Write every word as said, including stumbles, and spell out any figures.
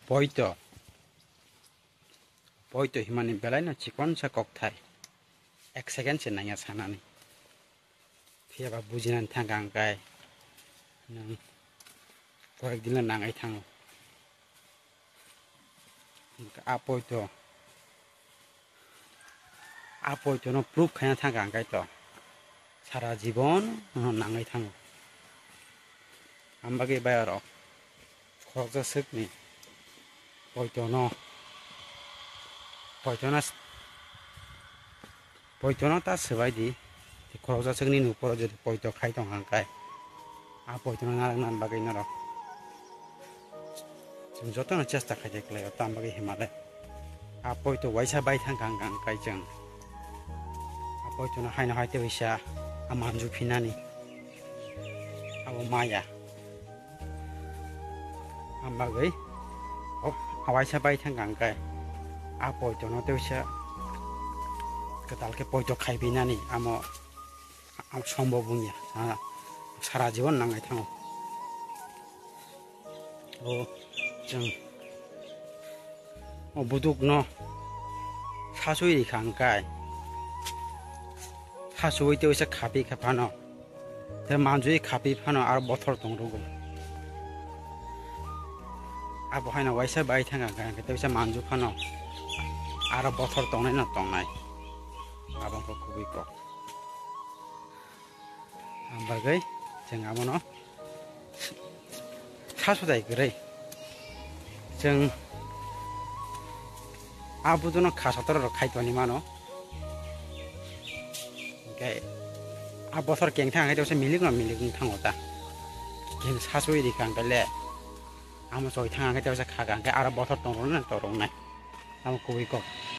Poito. Poito himani belai no chikon sa kokthai. Ek second se nangya sanani. Phiya ba bujinani thangka hwnkhe nwng koyek din no nangai thango. A poito, a poito no proof khaina thangka hwnkhe to sara jibon no nangwi thango. Ambagwi bai oro khoroksa swkni poito no, poito no, poito no ta swbai di. Khoroksa swkni nukoro jodi poito khai tong hwnkhe, a poito no narwkna bagwi norok chwng jotono chesta khaijak lai o, tamo bagwi himale a poito waisa bai thangkha hwnkhe chwng a poito no haino hai tei waisa a manju phinani abo maya. Ang bagwi o waisa bai thangkha hwnkhe a poito no tei waisa kwtal khe poito khai binani amo, amo sombob wngya. Sa-, sara jibon nangai thango. O chwng o buduk no sasui rikha hwnkhe, sasui tei waisa khapi kha phano, tei manjui khapi phano aro bothor tong rwgo. Abo haino waisa bai thangkha hwnkhe tei waisa manju phano aro bothor tongnai no tongnai. Abo wngkha kubui kok. Ang bagwi chwng abono sa sujai kwrwi. Chwng a buduno kha sotoro rok khai toni mano. Hwnkhe a bothor keng thang khe tei milik no milik wng thango ta. Keng sa sui rikha hwnkhe le amo choi thang khe tei kha khe aro bothor tong rwna tong rwnai. Amo kubui kok.